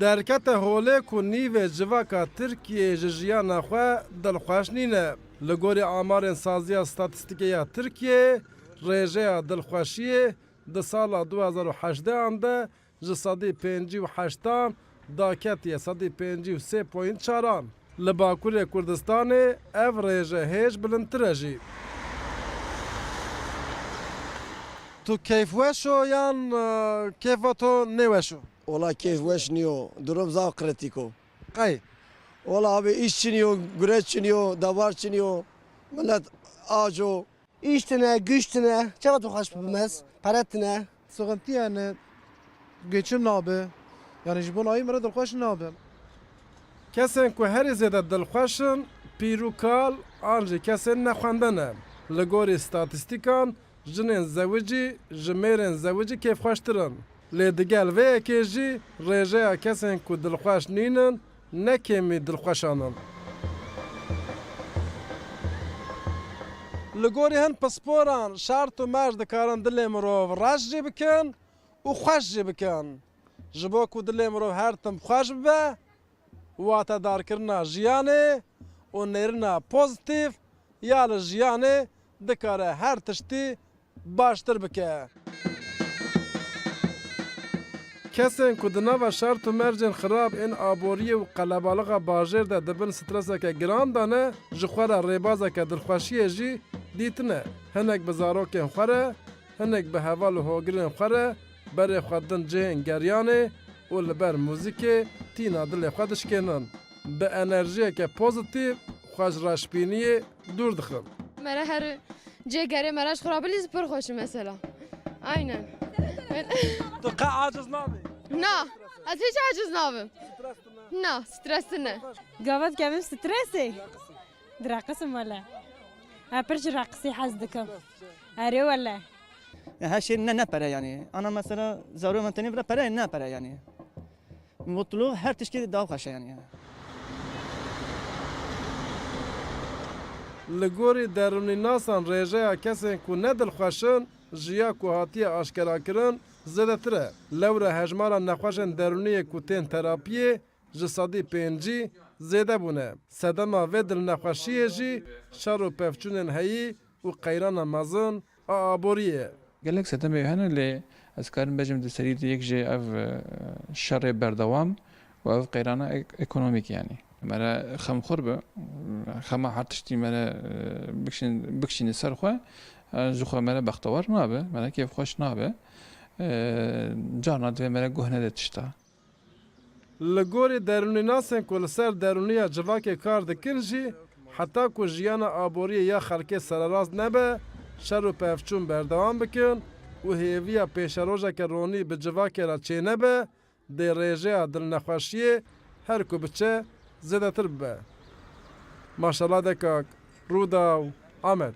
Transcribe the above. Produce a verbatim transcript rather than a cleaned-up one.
Derkete holê ku nîvê civaka Tirkiyeyê ji jiyana xwe dilxweş nîne. Li gorî amarên Saziya Statîstîkê ya Tirkiyeyê, rêjeya dilxweşiyê di sala du hezar û hejdeh an de ji sedî pêncî û heştan daketiye sedî pêncî û sê point çaran. Li Bakurê Kurdistanê ev rêje hêj bilindtir e jî. Tu keyfweş o yan, e, keyfa to nêweş o? Ola keyf weş niyo, durum zaf kritîk o. Qey? Ola abi, îş çiniyo, gureç çiniyo, davar çiniyo, millet aco. Îş tine, güç tine, çawa tu xweş bibim ez? Pere tine. Sıkıntı yani, geçim nabe. Yani ji bo nayî mere dilxweş nabe. Kesên ku herî zêde dilxweş in, pîr û kal an jî kesên nexwende ne. Li gorî statîstîkan, jinên zewicî ji mêrên zewicî kêfxweştir in. Lê digel vê yekê jî rêjeya kesên ku dilxweş nînin, ne kêmî dilxweşan in. Li gorî hin pisporan, şert û merc dikarin dilê mirov reş jî bikin û xweş jî bikin. Ji bo ku dilê mirov her tim xweş bibe, watedarkirina jiyanê û nêrina pozîtîf ya li jiyanê dikare her tiştî baştir bike. Kesên ku di nava şert û mercên xirab ên aboriyê û qelebalixa bajêr de di bin streseke giran de ne, ji xwe re rêbazeke dilxweşiyê jî dîtine. Hinek bi zarokên xwe re, hinek bi heval û hogirên xwe re berê xwe didin cihên geriyanê û li ber muzîkê tîna dilê xwe dişkênin. Bi enerjiyeke pozîtîf xwe ji reşbîniyê dûr dixin. Mere her cê gerê mere ji xwe re bilî pir xweş e mesela. Aynen. Tu qe aciz nabî? Na, ez hiç aciz nabim. Stres tune? Na, stres tune. Gava dikevim stresê. Direqisim wele. Ez pir ji reqisî hez dikim. Erê wele. Ya her şey ne, ne pere yani. Ana mesela zarû min tenê bira pere, ne pere yani. Mutluluk her tiştê daha xweş e yani. Li gorî derûnînasan rêjeya kesên ku ne dilxweş in ji ya ku hatiye aşkerakirin zêdetir e. Lewre hejmara nexweşên derûniyê ku tên terapiyê ji sedî pêncî zêde bûne. Sedema vê dilnexweşiyê jî şer û pevçûnên heyî û qeyrana mezin a aboriyê ye. Gelek sedemê hene, lê ez karim bêjim di serî de yek jê ev, e, şerê berdewam û ev qeyrana ek-, ekonomîk yanî. Mere xemxwir bi, xema her tiştî mere, e, bikişîn-, bikişîne ser xwe, e, ji xwe mere bextewar nabe, mere kêfxweş nabe. E, carna divê mere guh nede tişta. Li gorî derûnînasên ku li ser derûniya civakê kar dikin jî, heta ku jiyana aboriyê ya xelkê sererast nebe, şer û pevçûn berdewam bikin û hêviya pêşerojeke ronî bi civakê re çênebe, dê rêjeya dilnexweşiyê her ku biçe zêdetir bibe. Maşallah Dekak, Rûdaw, Amed.